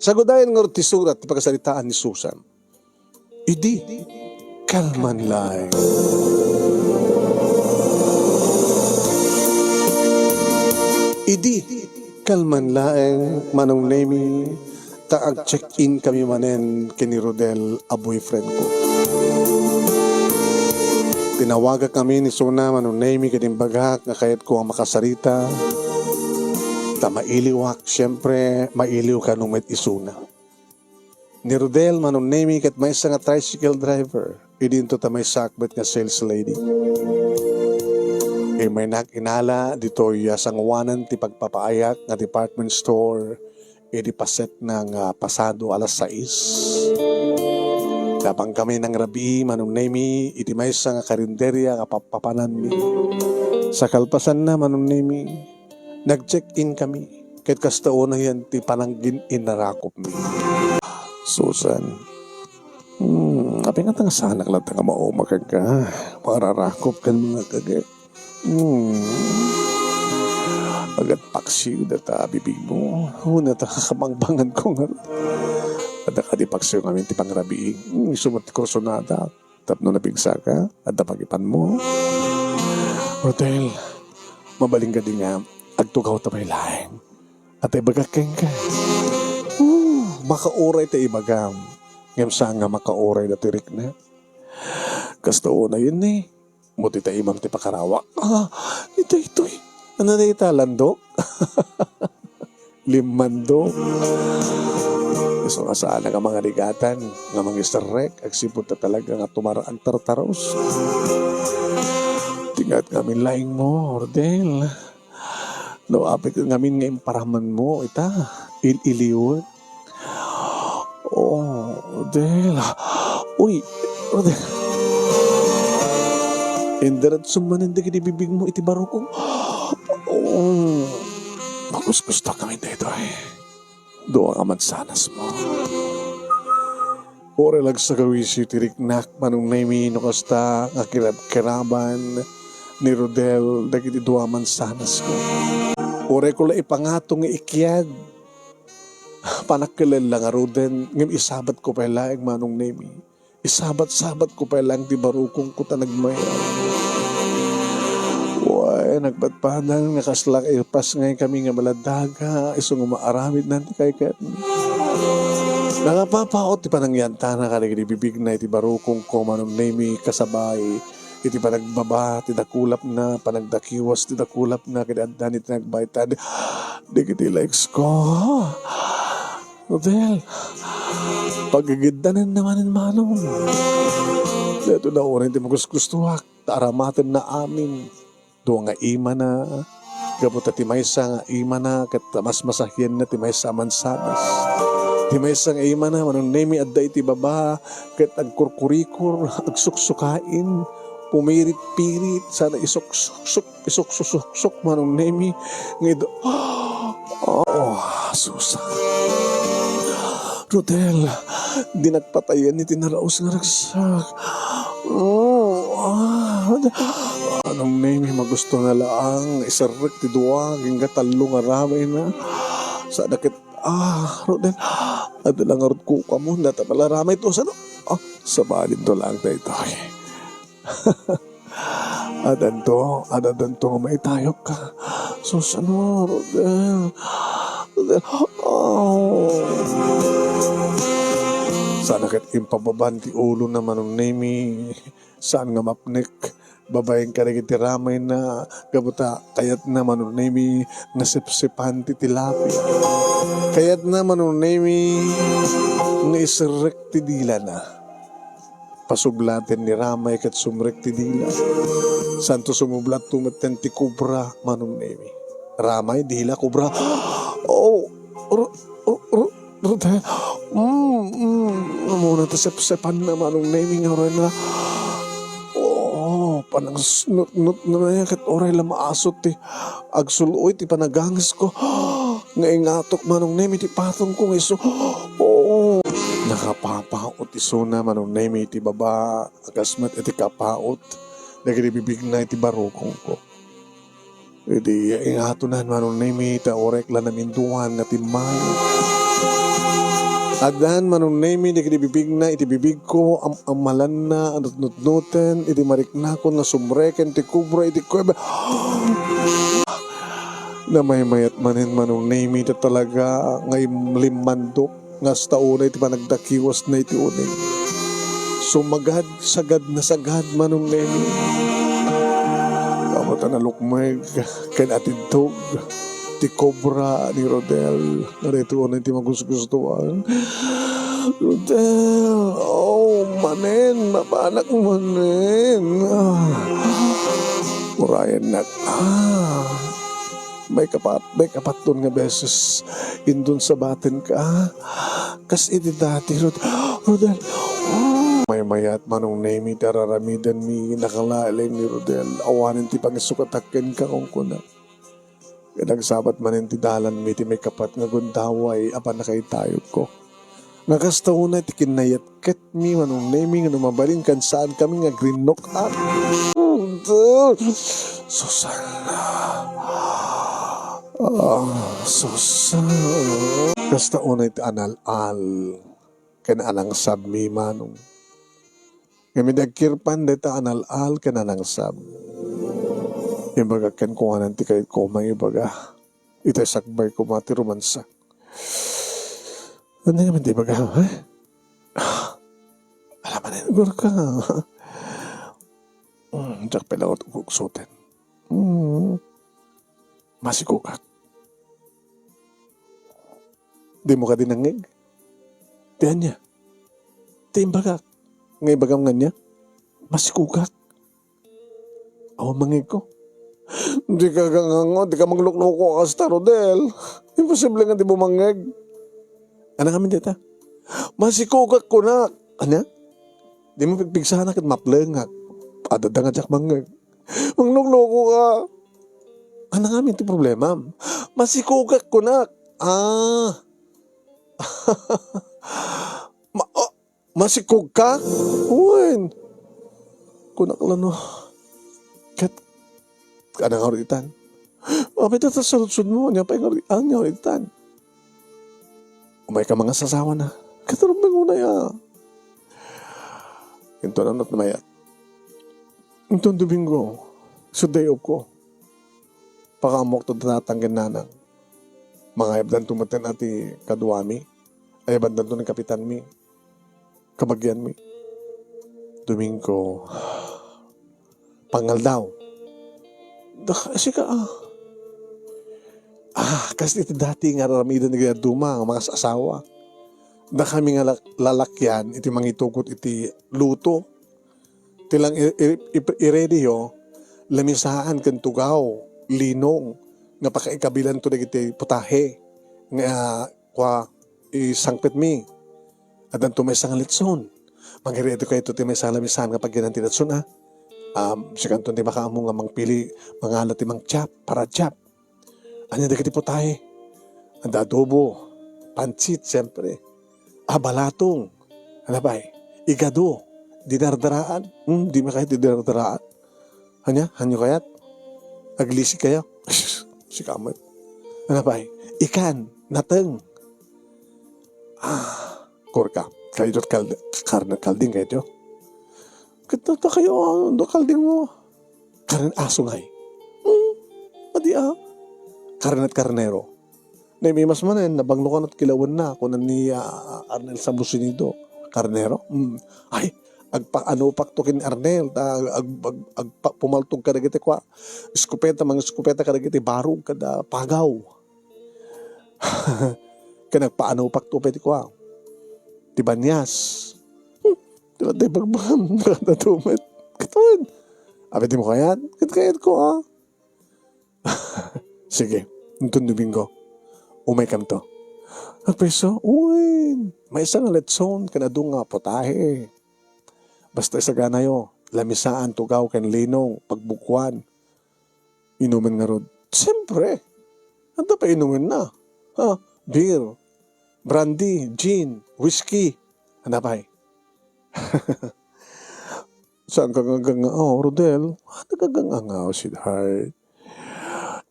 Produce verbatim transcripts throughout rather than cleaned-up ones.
Sagudayan ngarud ti surat ti pakasaritaan ni Susan. Idi kalman laeng. Idi kalman laeng, Manong Nemi, ta ag-check-in kami manen ken ni Rodel a boyfriend ko. Tinawagak ngamin isuna, Manong Nemi, ket imbagak nga kayatko a makasarita. Ta mailiwak, siempre, mailiw kano met isuna. Ni Rodel, Manong Nemi, ket maysa nga tricycle driver. Idi into ta maysak met nga sales lady. Imaynak inala ditoy a sanguanan ti pagpapaayak nga department store idi pasetna nga pasado alas sais. Napan kami nangrabii, Manong Nemi, iti maysa nga karinderia nga pappapananmi. Sa kalpasanna, Manong Nemi, nag-check-in kami, ket kasta unayen ti panangin-inarakupmi. Susan, hmm, apay nga ta nga saanak latta nga mauma kenka, mararakop ken mga kagek. Hmm. Agat paksiw data bibigmo. Una ta kabangbangan ko nga. Adda kadi paksiw ngamin ti pangrabii. Hmm, isu met ti kursunada. Tapno napigsaka, adda pagipanmo. Rodel, mabalin kadi nga agtugaw ta pay laeng. Adda ibagak kenka. Uh, makauray ta ibagam. Ngem saan nga makauray datoy rikna. Kasta unayen ni, mo ti taimam ti pakarawak. Ah, itoy, itoy. Ano na ita, landok? Limmandok. Isu nga saan nga mangarigatan, nga mangiserrek, agsipud ta talaga nga tumar-, agtartaros. Tingat ngamin laing mo, Rodel. No, apay ngamin nga imparamanmo ita, il-iliwek. Oh, Rodel. Uy, Rodel. Indiretso manen dagiti bibigmo iti barukong. Oh, makuskusta kami daytoy. Dua ka mansanasmo. Uray la agsagawisi ti riknak, Manong Nemi, no kasta nga kirabkiraban ni Rodel dagiti dua mansanasko. Uray ko la ipangato nga ikiad. Panakkelella ngaruden, ngem isabatko pay laeng, Manong Nemi. Isabat-sabatko pay laeng ti barukongko ta nagmayat. Wen, nagpadpadan nga kasla ipasngay kami nga maladaga, isu nga maaramidnan ti kaykayatna. Nangapapaut ti panangyantana kadagiti bibigna iti barukongko, Manong Nemi, kasabay iti panagbaba ti dakulapna, panagdakiwas ti dakulapna, ket adda ni ti nagbayta. Dagiti likes ko. Rodel, pagigiddanan na manen, Manong. Daytoy na uray ti makuskustuak, ta aramatenna amin. Dua nga imana, gapu ta ti maysa nga imana, ket mas masahienna ti maysa a mansanas. Ti maysa nga imana, Manong Nemi, adda iti baba, ket agkurkurikor, agsuksukain, pumirit-pirit, sana isuksuksuk, isuksusuksuk, Manong Nemi, nga id-, oh, Susan. Rodel, di nagpatayen iti naraos nga ragsak. Oh, ah, Manong Nemi, magusto na laang, iserrek ti dua, agingga tallo nga ramay na. Sana ket, ah, Rodel, adda la ngarud kukamon, data pala ramay to, sano? Ah, sabalin to laang daytoy. Adanto, adadanto nga maitayokka. Sus, ano, Rodel? Rodel, oh. Sana ket impababan ti ulo na, Manong Nemi. Saan nga mapnek? Babaen kadagiti ramay na gapu ta kayatna, Manong Nemi, nga sepsepan ti tilapia. Kayatna, Manong Nemi, nga iserrek ti dilana. Pasublaten ni ramay ket sumrek ti dila. Santo sumublat to metten ti kobra, Manong Nemi. Ramay, dila, kobra. Oh, ro-, ro-, ro-, Rodel. Mm, mm. Amuna ti sepsepan na, Manong Nemi, nga uray na. Oh, panang s-, nut-, nut-, na ket uray la maasot ti agsul-oy ti panaganges ko. Nga ingatok, Manong Nemi, ti patong ko nga isu. Oh, nakapapaot isuna, Manong Nemi, ti baba. Akas met iti kapaot dagiti bibigna iti barukongko. Idi ingatonan, Manong Nemi, ta urek la naminduan nga timmayo. Addan, Manong Nemi, dagiti bibigna iti bibigko, am-, amalanna a nutnutnoten iti mariknakon nga sumreken ti kobra iti kuweba. Namaymayat manen, Manong Nemi, ta talaga nga im-, limmandok nga asta unay ti panagdakiwasna iti uning. Sumagad, sagad, nasagad, Manong Nemi. Apo ta nalukmeg ken atidtog ti kobra ni Rodel. Nga daytoy unay ti magusgustuan. Rodel, oh, manen, mapanak manen. Ah. Urayennak. Ah. Maikapat, maikapatlo nga beses, inton sabatenka. Kas iti dati, Rod-, Rodel. Maymayat, Manong Nemi, ti araramidenmi, nakalaeng ni Rodel. Awanen ti pangisukatak kenka, kunkuna. Ket agsabat manen ti dalanmi ti maikapat nga gundaway a pannakaitayogko. Nga kasta unay ti kinnayatketmi, Manong Nemi, nga no mabalin ken saankami nga agrinnok-ak. Susanna. Ah, Susanna. Kasta unay ti anal-al ken anangsabmi, Manong. Ngem idi agkirpan dayta anal-al ken anangsab, imbagak kenkuana ti kayatko mangibaga. Itay sakbay koma ti romansa. Ania ngamin ti ibaga, ha? Ala manen, Gorka. Mm, diak pay la ugsoten. Mm. Masikogak. Dimo kadi nangngeg? Ti ania? Ti imbagak. Nga ibagam nga ania? Masikogak. Awan mangngegko. Dika gangango, dika manglukluko kasta, Rodel. Imposible nga dimo mangngeg. Ania ngamin dayta? Masikogak kunak. Ania? Dimo pigpigsanak ket maplengak. Adda nga diak mangngeg. Manglukluko ka. Ania ngamin ti problemam? Masikogak kunak. Ah. Ma-, oh, masikogka? Wen. Kunak la no. Ket, ania nga uritan? Apay ta saludsodmo, ania pay nga uri-, ania uritan? Umayka mangasasawa na. Ket rumbeng unay a. Inton ano ti mayat? Inton Domingo, isu day off ko. Pakaammok to tatang ken nanang. Mangayabdanto metten a ti kaduami. Ayabandanto ni kapitanmi. Kabagianmi. Domingo. Pangaldaw. Dak-, sika, ah. Ah, kas iti dati nga aramiden dagiti dadduma nga mangasasawa. Dakami nga lak-, lalakian iti mangitugot iti luto. Ti lang i-, i-, i-, iredio, lamisaan ken tugaw, linong, nga pakaikabilanto dagiti putahe nga kua, isangpetmi. Addanto maysa nga letson. Mangiredio kayto ti maysa nga lamisaan nga pagyanan ti letson, a. Um, sikanto ti makaammo nga mangpili, mangala ti mangchap, para chap. Ania dagiti putahe? Adda adobo, pansit, siempre. Ah, balatong. Ania pay? Igado. Dinardaraan. Hmm, dimi kayat dinardaraan. Ania? Anyo kayat? Aglisi kayo? Sika met. Ania pay? Ikan, nateng. Ah, Gorka. Kayo kalde-, karne kalding kayo. Ket dakayo, ah, do kalding mo. Karnen aso ngay. Hmm, adi, ah. Karnet karnero. Naimimas manen, nabanglo kanat kilawenna, kunan ni, ah, Arnel Samusinido. Karnero? Hmm. Ay, agpaanupakto ken Arnel, ta ag-, ag-, agpa-, pumaltog kadagiti kua, eskopeta, mangeskopeta kadagiti barog kada pagaw. Ken agpaanupakto pay ti kua, ti banias. Hmm, ti la ti bagbagam, nakadatumet. Katawan. Abi ti mo kayat? Ket kayatko, ah. Sige, inton Domingo, umaykamto. Agpayso? Uy, maysa nga letson, ken adu nga putahe. Basta isaganayo, lamisaan, tugaw, ken linong, pagbugkuan. Inumen ngarud? Siyempre. Adda pay inumenna. Ha? Beer, brandy, gin, whiskey. Ania pay? Saan ka nga gangaw, Rodel? Ano ka gangaw, sweetheart?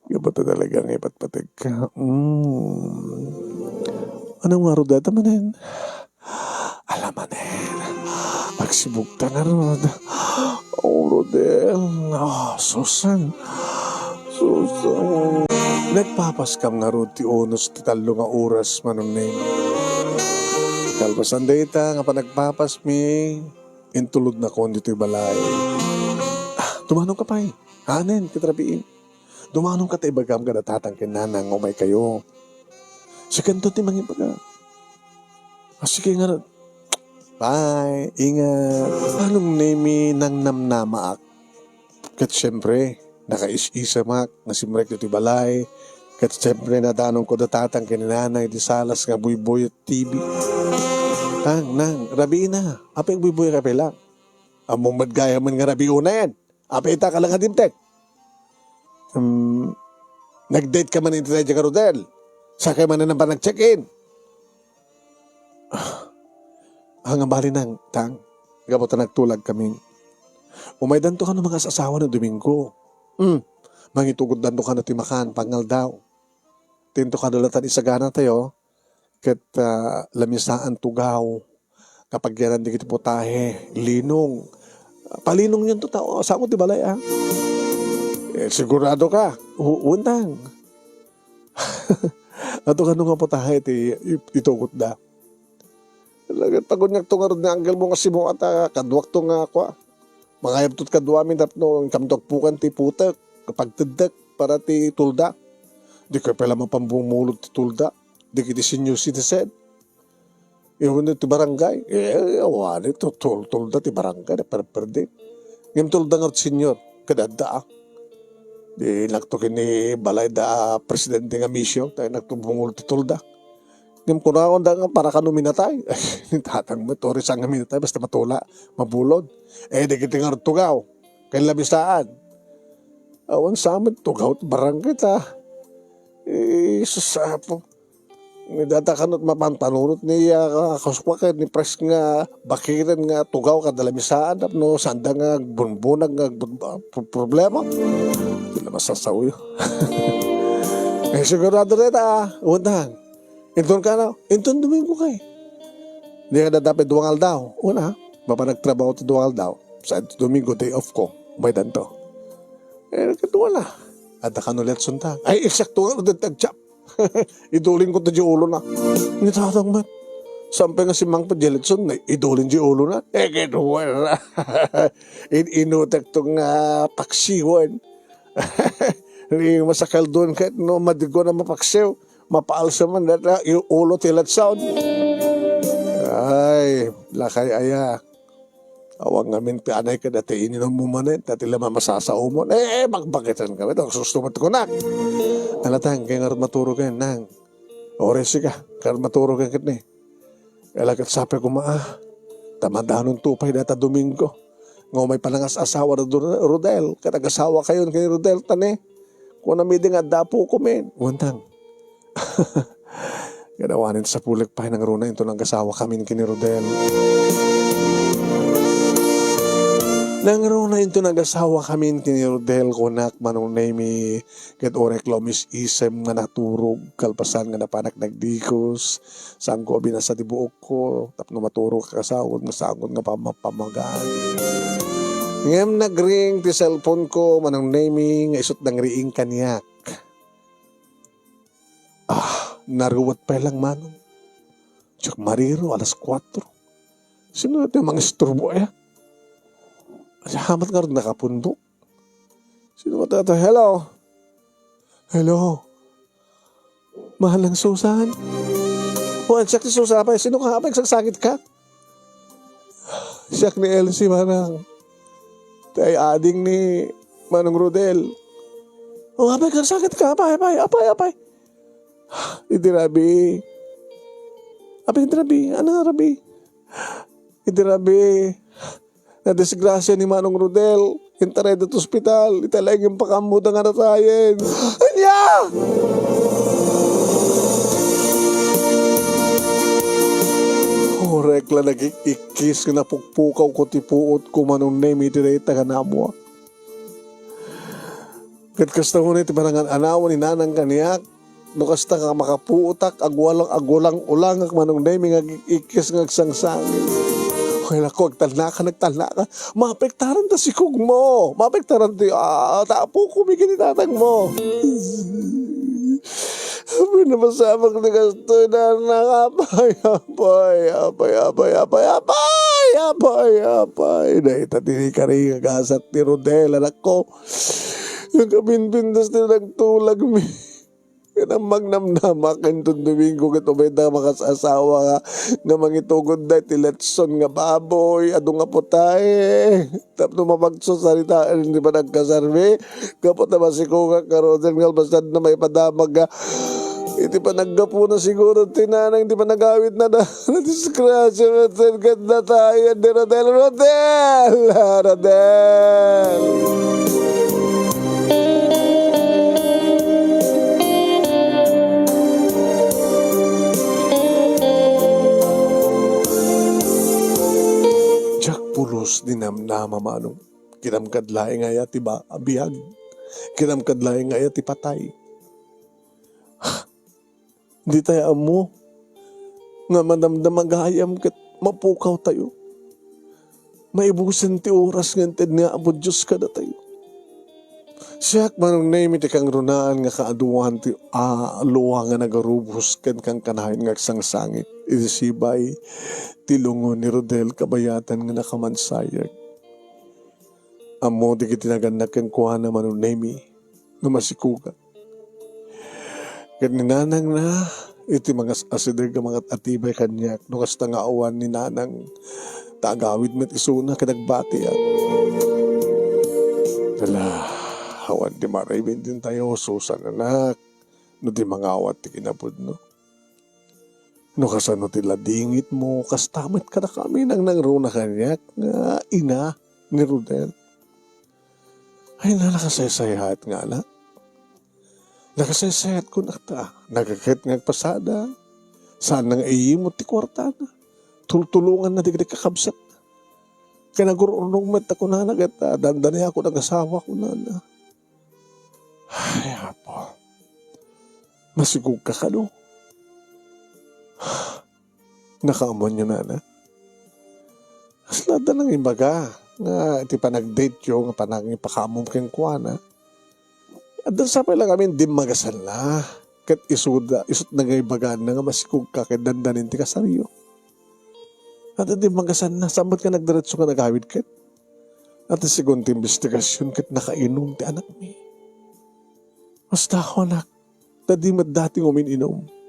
Nga ba talaga nga ipatpateg ka? Mm. Ano ngarud dayta manen? Ala manen. Agsibugta ngarud. Oh, Rodel. Oh, Susan. Susan. Nagpapaskam ngarud ti unos ti tallo nga oras, Manong Neng. Kalpasan dayta nga panagpapasmi, intulodnakon ditoy balay. Ah, dumanonka pay. Anen, ket rabii. Dumanonka ta ibagam kada tatang ken nanang nga umaykayo. Sikanto ti mangibaga. Ah, sige nga. Bye. Ingat. Manong Nemi, nangnamnamaak. Ket siempre, nakais-isamak nga simrek ditoy balay. Ket siempre, nadanonko da tatang ken nanay iti salas nga buybuyat T V. Nang, nang, rabii na. Apay agbuybuyak pay lang. Ammom met gayamen nga rabii unayen. Apay ita ka lang nga dimtek. Hmm, nag-date ka man iti daydiay nga Rodel. Sakay man a panag-check-in. Ah, nga bali nang, tang, gapu ta nagtulag kami. Umaydanto kano mangas-asawa no Domingo. Hmm, mangitugotdanto kano ti makan, pangngaldaw. Tinto kano latan isagana tayo. Ket, ah, lamisaan tugaw. Kapagyanan dagiti putahe, linong. Palinongyonto ta, o, saan ti balay, ah? Eh, sigurado ka? U-, untang. Ato kano nga putahe ti i-, itugotda? Lagat paguniakto ngarud ni angelmo nga simuat a kaduakto nga kua. Mangayabto kaduami tapno inkamto agpukan ti putek, pagteddek para ti tolda. Dikay pay la mapambumulod ti tolda. Dagiti senior citizen. Iwan ti barangay. Eh, awan ito, tol-, tolda ti barangay, na perperde. Ngem tolda nga senior, kada adda, ah. Di nakto kini balay da presidente nga misyon, tayo nakto bumulod ti tolda. Ngem kunakon da nga para kano minatay. Ni tatang mo, tori sa nga minatay, basta matula, mabulod. Eh, dagiti nga tugaw, kay labisaan. Awan sa amin tugaw, barangay ta. Eh, sus, apo. Ni data kanot mapanpanunot ni, ah, kuskuaket ni pres nga bakiren nga tugaw kada labisaan tapno sanda nga agbunbunag nga agbun-, ah, pro-, problema. Di na masasauyo. Eh, sigurado dayta, ah. Untang. Inton kano, inton Domingo kay. Di nga dadapit duang aldaw. Una, mapan nagtrabaho ti duang aldaw. Sa Domingo, day off ko. Umaydanto. Eh, nagkadua na. Adda kano Letson ta. Ay, eksakto nga, udah tagchap. Idulin ko ta di ulo na. Ni tatang met. Sampay nga si Mang pa di Letson, na idulin di ulo na. Eh, kinuha. In-, inutek to nga paksiwan. Ni masakal doon kahit no, madigo na mapaksiw. Mapaalsa man data, yung ulo ti Letson. Ay, lakay aya. Awan ngamin ti anay ka dati ininom mo manen, dati laman masasaumon. Eh, eh, magbagitan kami. Ito, susto mo ito kunak. Alatang, kaya nga maturog yan, nang. Ores ka, kaya maturog yan kitni. Kaya lagat sapay kuma, ah. Tamadanon to pa'y data Domingo. Nga may panangas asawa na Rodel. Katagasawa kayo kay Rodel, tani. Kuna midi nga adda apo ko, men. Wantang. Gadawanen sa pulek pay nangruna into nagasawa kamin kini Rodel. Nangruna into nagasawa kamin kini Rodel, kunak Manong Nemi, ket orek la umis-isem nga naturog, kalpasan nga napanak nagdikos, sangko a binasa ti buok ko, tapno maturog ka kasawod nga sangod nga pama-, pamagaan. Ngem nagring ti cellphone ko, Manong Nemi, nga isut nangriing kaniak. Ah, naruwat pay lang, Manong. Diak mariro, alas kuatro. Sino ti mangisturbo aya? Hamat nga ron nakapunbo. Sino nga tayo? Hello? Hello? Mahal ng Susan? O, siak ni Susan, apay. Sino ka? Apay, nagsasakit ka? Siak ni Elsie, manang. Tay ading ni Manong Rodel. O, apay, nagsakit ka? Apay, apay, apay, apay. Idi rabii. Apay, idi rabii. Ano nga rabii? Idi rabii. Nadisgrasya ni Manong Rodel. Intaray da ti ospital. Ita laeng nga pakaammo da nga natayen. Ania! Orek la nagik-ikkis nga napukpukaw ko ti puot ko, Manong Nemi, iti dayta nga naammoak. Ket kasta unay ti panangan-anaw ni nanang kaniak. No kasta nga makapuotak, agulang-, agulang-ulangak, Manong Nemi, nga ag-ikkis nga agsangsangit. Ay, naku, agtalnaka, nagtalnaka. Maapektaran ta sikugmo. Maapektaran ti, ah, ta apokom ken ni tatangmo. Apay, napasamak ti kastoy, nana, apay, apay, apay, apay, apay, apay, apay, apay. Dayta ti karingagasat ni Rodel, anakko. Nga kabinbindas ti nagtulagmi. Ket ammok namnama ken Don Domingo ket umayda makas-asawa nga, nga mangitugod da iti letson nga baboy, adu nga putay. Tapno mapagsasaritaan iti panagkasarmi, gapu ta masikugak ngaruden nga almasanna maipadamag nga iti panaggapuna siguro ti nanang ti panagawidna da. Nadisgrasya met ket natayen ni Rodel. Rodel! Rodel! Diak pulos ni namnama, Manong. Kinamkad laeng aya ti ba-, biag. Kinamkad laeng aya ti patay. Ditay ammo nga madamdama gayam ket mapukawtayo. Maibusen ti oras nga inted ni Apo Dios kadatayo. Siak, Manong Nemi, ti kangrunaan nga kaaduan ti, a, lua nga nagarubos ken kankanayon nga agsangsangit iti sibay ti lungon ni Rodel kabayatan nga nakamansayeg. Ammo dagiti nagannak kenkuana, Manong Nemi, nga masikugak. Ket ni nanangna, iti mangas-asideg a mangat-atibay kaniak, no kasta nga awan ni nanang, ta agawid met isuna ket agbatiak. Ala, awan ti maribindin tayo, Susan, anak, no di mangawat ti kinapudno. No kasano ti ladingitmo, kasta met kadakami nangnangruna kaniak nga ina ni Rodel. Ay, na, nakasaysayat nga anak. Nakasaysayat ko, anak, ta nagakket nga agpasada. Saan na nga iyimot ti kuartana. Tultulonganna dagiti kakabsatna. Kinagur-urnong met ta kunana ket, ah, dandaniak ko nagasawa, kunana. Ay, Apo. Masigugka kano? Nakaammoenyo, nana? Kasla adda nangibaga nga iti panagdateyo nga panangipakaammo kenkuana, adda sapay la ngamin dimmagasanna. Ket isuda, isut' nangibagaanna nga masikugka ket dandanin ti kasaryo. Adda dimmagasanna, saan met nga nagdiretso nga nagawid ket? Adda segun ti imbestigasion ket nakainum ti anakmi. Kasta, anak, ta di met dati nga umin-inum.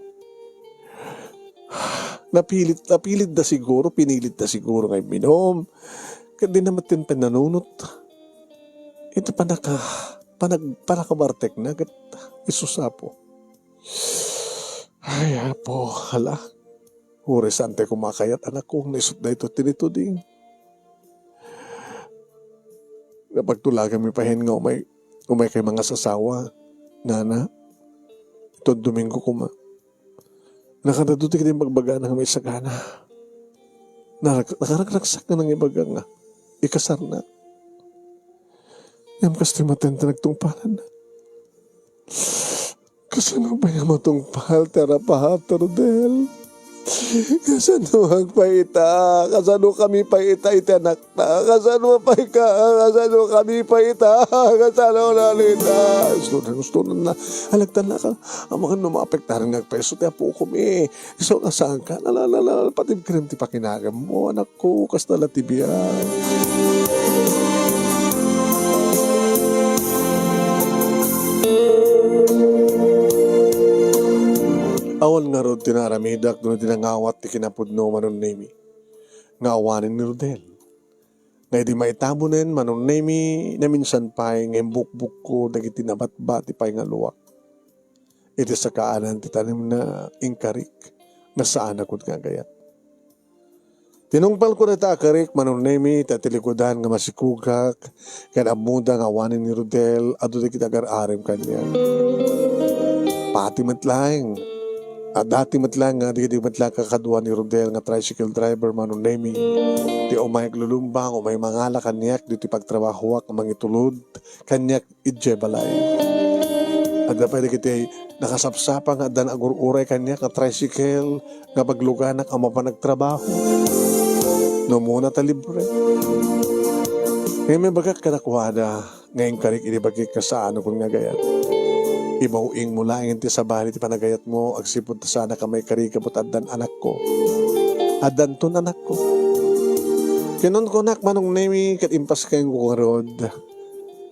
Napilit, napilitda siguro, pinilitda siguro nga imminum. Ket di na met ti pinanunot iti panaka-, panag-, panakabartekna ket isu, Apo. Ay, Apo, hala. Uray saan ti kumakayat, anakko, nga isut' daytoy ti nituding. Napagtulaganmi payen nga umay, umay kay mangasasawa, nana. Iton Domingo koma. Nakadadu ti kadi bagbagana nga maisagana. Narak-, nakaragsak nga nangibaga nga ikasarna. Ngem kastoy maten ti nagtungpalanna. Kasano pay nga matungpal ti arapaap, Rodel? Kasano agpay ita? Kasano kami pay ita iti anakta? Kasano pay ka? Kasano kami pay ita? Kasano na ita? Gusto na, gusto na na. Alagtan na ka. Amangan no maapektaran nga agpaiso ti apokom, eh. Isu nga saan ka? Nala, nala, pati krem ti pakinagam mo, anak. Ko, kasta la ti biag. Awan ngarud ti naaramidak no di nangawat ti kinapudno, Manong Nemi, nga awanen ni Rodel. Nga idi maitamonen, Manong Nemi, naminsan pay nga imbukbukko dagiti nabatbati pay nga luak. Iti sakaanan ti tanemna, inkarik, nga saan a gud nga agayat. Tinungpalko dayta a karik, Manong Nemi, ta ti likudan nga masikugak, ken ammoda nga awanen ni Rodel, adu dagiti agar-arem kaniak. Pati met laeng, a dati met laeng nga dagiti met laeng kakadua ni Rodel nga tricycle driver, Manong Nemi, ti umay aglulumbang, umay mangala kaniak, ditoy pagtrabahoak nga mangitulod kaniak idiay balay. Adda pay dagiti nakasapsapa nga addan agur-uray kaniak nga tricycle nga bagluganak a mapan agtrabaho. No umuna ta libre. Ngem ibagak kadakuada nga inkarik idi bagik nga saanakon nga agayat. Ibaw-ingmo laeng ti sabali ti panagayatmo agsipud ta saanaka maikari gapu ta addan anakko. Addanton anakko. Kinunkunak, Manong Nemi, ket impaskengko ngarud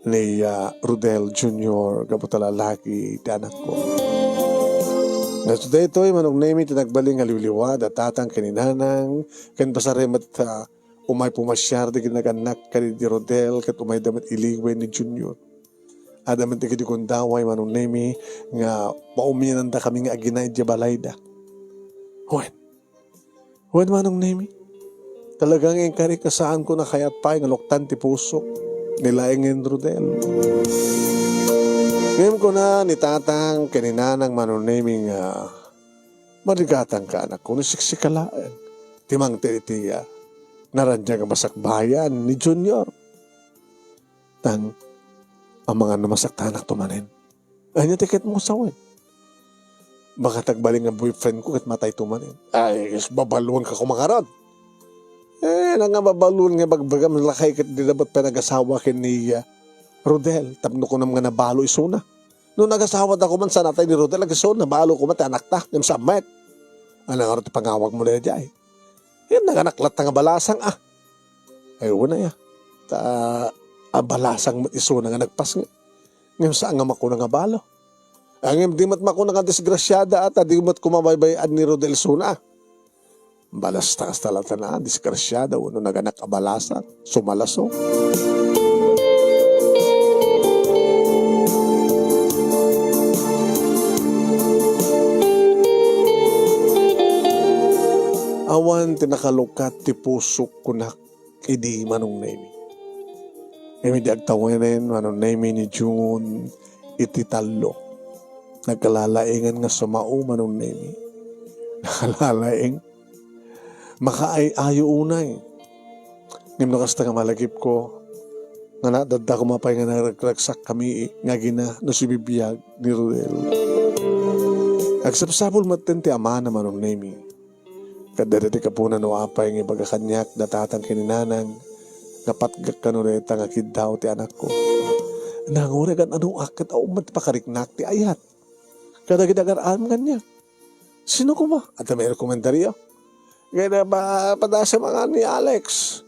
ni, ah, Rodel Junior gapu ta lalaki ti anakko. Nga daytoy, Manong Nemi, ti nagbalin nga liwliwa da tatang ken ni nanang ken pasarem met, ah, umay pumasiar dagiti nagannak kadin ni Rodel ket umayda met iliwen ni Junior. Adda met dagiti gundaway, Manong Nemi, nga paumianandakami nga agina idiay balayda. Wen, Wen, Manong Nemi, talaga nga inkarik nga saanko a kayat pay nga luktan ti pusok ni laengen Rodel. Ngem kuna ni tatang ken ni nanang, Manong Nemi, nga, "Marigatangka, anakko, no siksika laeng ti mangted iti, ah, naraniag a masakbayan ni Junior." Tang, amangan no masaktanakto manen. Ania ti kayatmo sawen? Baka ti agbalin nga boyfriendko ket matayto manen. Ay, is babaluenka koma ngarud. Eh, nangababaloen nga ibagbagam, lakay ket dida met pay nagasawa ken ni, ah, Rodel, tapno kunam nga nabalo isuna. No nagasawada koma, saan natay ni Rodel, agiso, nabalo koma ti anakta, ngem saan met. Ania ngarud ti pangawagmo daydiay? Yan, nanganak latta nga balasang, ah. Ay, wen aya. Ta, a balasang met isuna nga nagpasngeg. Ngem saan nga makuna nga balo. Ah, ngem di met makuna nga disgrasiada, ah, ta di met koma baybay-an ni Rodel isuna, ah. Balas ta kasta latta na, ah, disgrasiada, wenno nanganak a balasang. Sumalaso. Awan ti nakalukat ti pusok, kunak idi, Manong Nemi. Ngem idi agtawenen, Manong Nemi, ni June iti tallo, nagkalalaengan nga sumao, Manong Nemi. Nakalalaeng. Makaay-ayo unay. Ngem no kasta nga malagipko, nga nadadda koma pay nga naragragsakkami nga agina no sibibiag ni Rodel. Agsapsapul metten ti amana, Manong Nemi. Ket dayta ti gapuna no apay nga ibaga kaniak da tatang ken ni nanang nga patgek kano dayta nga kiddaw ti anakko. Nangurigan a no ak ket awan met pakariknak ti ayat kadagiti agar-aram kaniak. Sino koma? Adda may rekomendario? Kaya na ba, padasem nga ni Alex.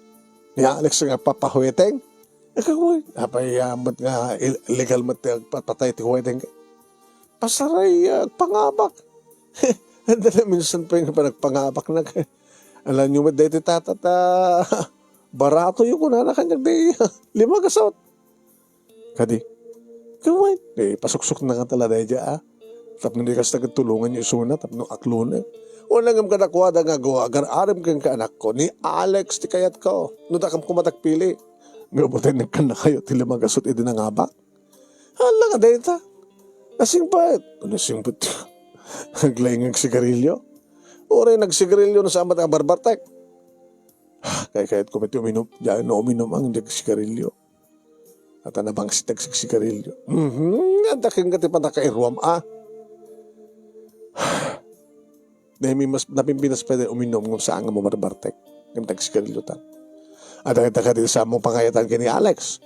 Ni Alex nga papahueteng? Ikaw, apay, ah, met nga il-, illegal met ti agpapatay ti hueteng? Pasaray, ah, agpangabak. Adda na minsan pay nga panagpangabaknak. Alanyo met daytoy tata ta baratoyo kunana kaniak daydi. Lima gasut. Kadi, "Gaway, eh, pasuksok na nga tala daydiay, ah. Tapno di kasta ket tulonganyo isuna, tapno aklonen." Una ngem kadakuada nga agar-arem kenka, anakko, ni Alex ti kayatko. No dakam koma ti agpili. Gapu ta nagkannakayo ti lima gasut idi nangabak. Hala nga dayta. Nasingpet. Nasingpet. Aglaing agsigarilyo. Uray nagsigarilyo no saan met a barbartek. Kay kayatko met ti uminum. Diay no uminum ang di agsigarilyo. At ang nabangsit agsigsigarilyo. Mhm. Adda kenka ti panakairuam, ah. Dahil may mas napimpinas pwede uminum ngem saan nga mamarbartek. Ngem tagsigarilyo ta. Adda kadi sa mo pangayatan ken ni Alex.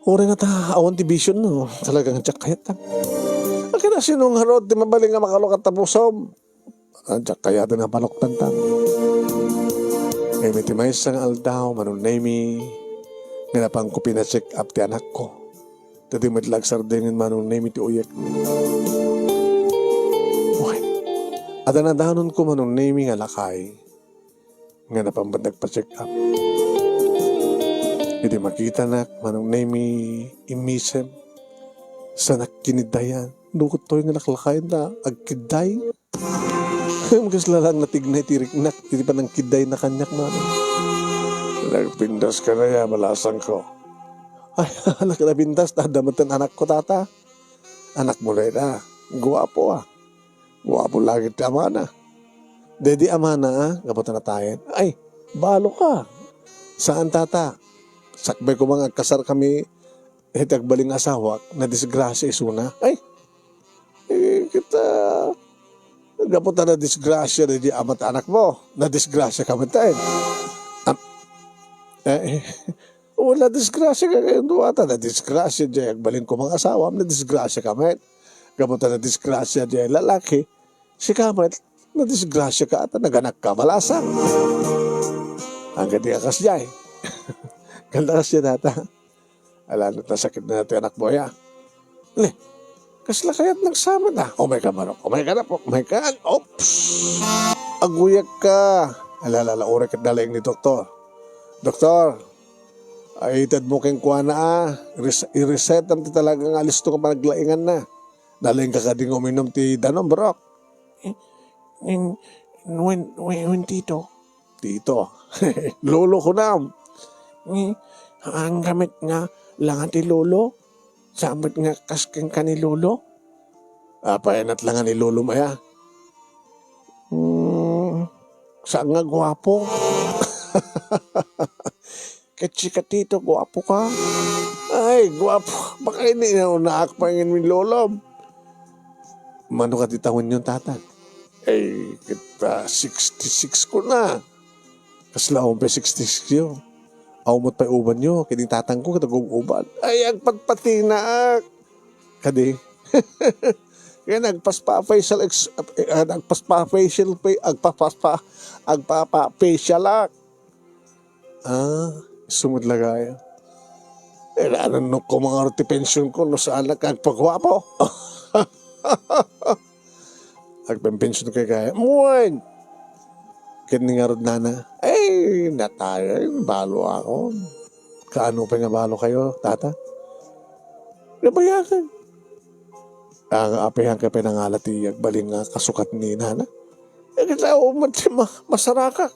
Uray nga ta, awan ti bisyon, no? Talagang diak kayat ta. Akin a sino nga rod, ti mabalin nga makalukat ta pusom. Ah, diak kayat nga paluktanta. Ngem iti maysa nga aldaw, Manong Nemi, nga napanko pina-check up ti anakko. Ta di met la agsardeng, Manong Nemi, ti uyek. Uy, adda nadanonko, Manong Nemi, nga lakay nga napan met nagpa-check up. Idi makitanak, Manong Nemi, immisem, saanak kiniddayan. Dukot toy nga naklakayen ta agkidday. Kasla lang natignay ti riknak iti panangkiddayna kaniak, Manong. Nagpintas ka na ya, balasangko. Ay, anak, napintas, ta adda met ti anakko, tata. Anakmo dayta. Guapo, ah. Guapo lagi ti amana. Daydi amana, ah, gapu ta natayen. Ay, balo ka. Saan, tata? Sakbay koma nga agkasar kami, Iti agbalin nga asawak, nadisgrasia isuna. Ay, eh, kita, gapu ta nadisgrasia daydi ama ti anakmo, nadisgrasia ka met laeng. Am-, eh, eh, wala disgrasia ka kayat duata, nadisgrasia diay agbalin koma nga asawam, nadisgrasia ka met. Gapu ta nadisgrasia diay lalaki, sika met, nadisgrasia ka, ta naganakka balasang. Ang kadi ka kasdiay. Kanda kasdiay data. Ala, nasakit na ti anakmo aya. Ne, kasla kayat nagsamat a? Umay ka, manok. Umay ka na po. Umay ka. Oops! Aguyag ka. Ala, ala, ala, uray ket nalaing ni doktor. Doktor, ay itedmo kenkuana a. Res-, iresetam ti talaga nga alisto nga panaglainganna. Nalaing ka kadi nga uminom ti danum, Brok? Eh, wen, wen, wen, tito. Tito. Lolo kunam. Eh, anggamet nga langa ti lolo? Saan met nga kas kenka ni lolo? Apay, nat langa ni lolo maya? Hmm, saan nga guapo? Ket sika, tito, guapo ka. Ay, guapo. Baka ini nga unaak pa ngin ni lolom. Mano ka ti tawenyon, tata? Ay, kita sixty-six ko na. Kasla awan pay sixty-six yo? Awan met pay ubanyo, ket ni tatangko, ket agub-uban. Ay, agpatpatinaak. Kadi? Kaya nagpaspa facial ex-, eh, ah, nagpaspa facial pa, agpapaspa, agpapa-facial ak. Ah, sumud lagaya. Eh, nanunok ko mga ti pension ko, no saan nagkagpaguapo. Agpenpension kay kaya. Muwan! Ket ni ngarud nana, ay, natay, ay, balo ako. Kaano pay nga balo kayo, tata? Nabayagan. Ang apihan kay pinangala ti agbalin nga kasukat ni nana. Eh, kita umat ti ma-, masarakak.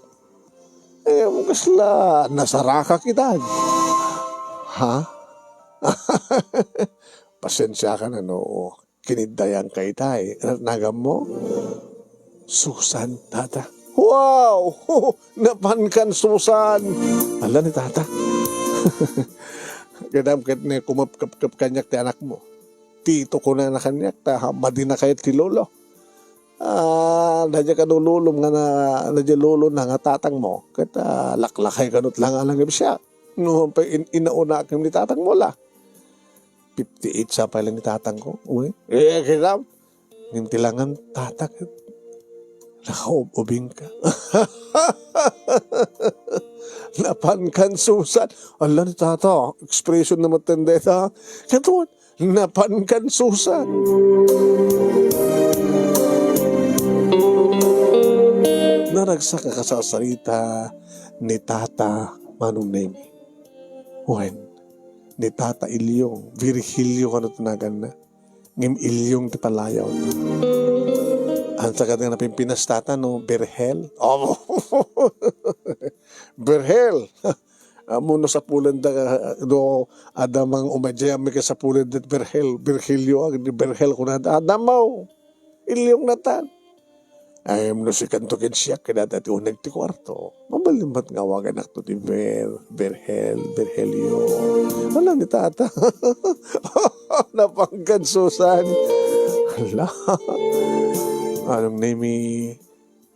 Eh, kasla nasaraka kita. Ha? Pasensya ka na, no? Kiniddayan ka itay. Nagam mo? Susan, tata. Wow! Napan kan Susan! Ala ni tata. Kadam ket ne kumapkapkap kaniak ti anak mo. Tito ko na kaniak, ta madina kayo ti lolo. Ah, nadya kano lolom nga na, nadya lolo na nga tatang mo. Ket, ah, laklakay kanot lang alang siya. No, pa in-, inauna akim ni tatang mo la. Fifty-eight sa pala ni tatang ko. Uy. Eh, kita. Ngem ti langan, tata, ket nakaub-ubing ka. Napan kan Susan. Ala ni tata, expression na matendeta. Ket napan kan Susan. Naragsak a kasasarita ni Tata Manong Nemi. Wen, ni Tata Ilyong, Virgilio kano ti naganna. Ngem Ilyong ti palayaw. Anta ka nga napimpinas, Tata, no? Berhel? Oh, Berhel! Amo no sapulenda, no, adda mang umadya, may kasapulenda, Berhel, Berhelio, ag-, Berhel, kunada, adda mo, ilyong natan. Ay, no sikanto ken siak, kadada ti uneg ti kuarto. Mabalin met nga awagan akto ti Ber-, Berhel, Berhelio. Wala ni tata. Napanggan, Susan. Hala. Anong name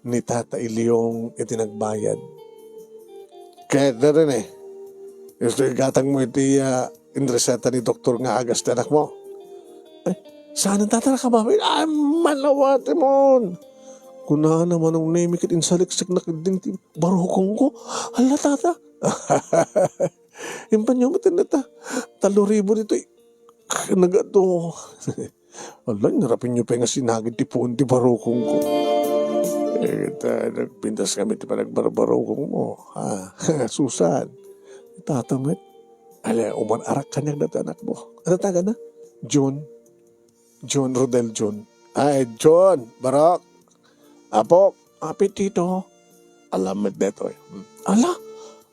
ni Tata Ilyong iti nagbayad. Kaya da rin eh. Gusto igatang mo iti, ah, inreseta ni doktor nga agas ti anak mo. Ay, saan ang tata nakababay? Ay, malawati mon. Kunana manong Nemi ket insaliksik na ket din ti barukong ko. Hala, tata. Impanyo mo tinata. Talo ribo dito. Nagato. Ala, narapin nyo pa nga sinagid ti puon ti barukong ko. Eh, ta, nagpintas kami ti panagbarbarukong mo. Ah, Susan, tata met. Ala, uman arak kaniak dati anak mo. Ano taga na? John. John Rodel John. Ay, John, barok. Apok. Apetito. Alam met detoy. Hmm. Ala,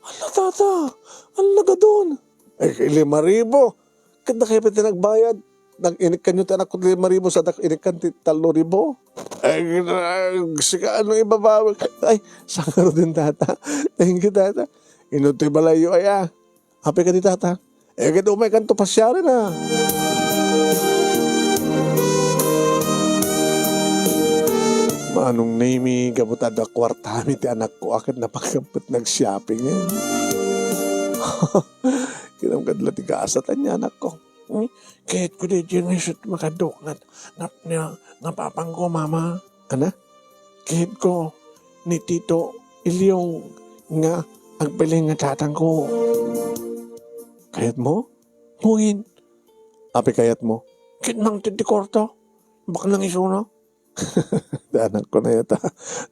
ala, tata. Ala, gadon. Eh, lima ribo. Ket da kayo pati nagbayad. Nag-inikkan nyo ti anak ko ti lima ribu, sa dak-, inikkan ti talo ribu. Ay, sika, ano ibabawi? Ay, sangaro din, tata. Thank you, tata. Inot ti balayo, ay, ah. Happy ka di, tata? Eh, ket umaykanto pasiaren, a. Manong Nemi, gapu ta adda kuartami ti anakko, a, ket napakammet nag-shopping, eh. Kinam kadla ti gasat, ania, anakko. Hmm? Kayatko daydiay nga isu ti makaduknat nga, nga, nga papangko, Mama. Ana? Kayatko ni Tito Ilyong nga agbalin nga tatangko. Kayatmo? Wen. Apay kayatmo? Ket mangted ti kuarta. Baknang isuna. Ti anakko na ita.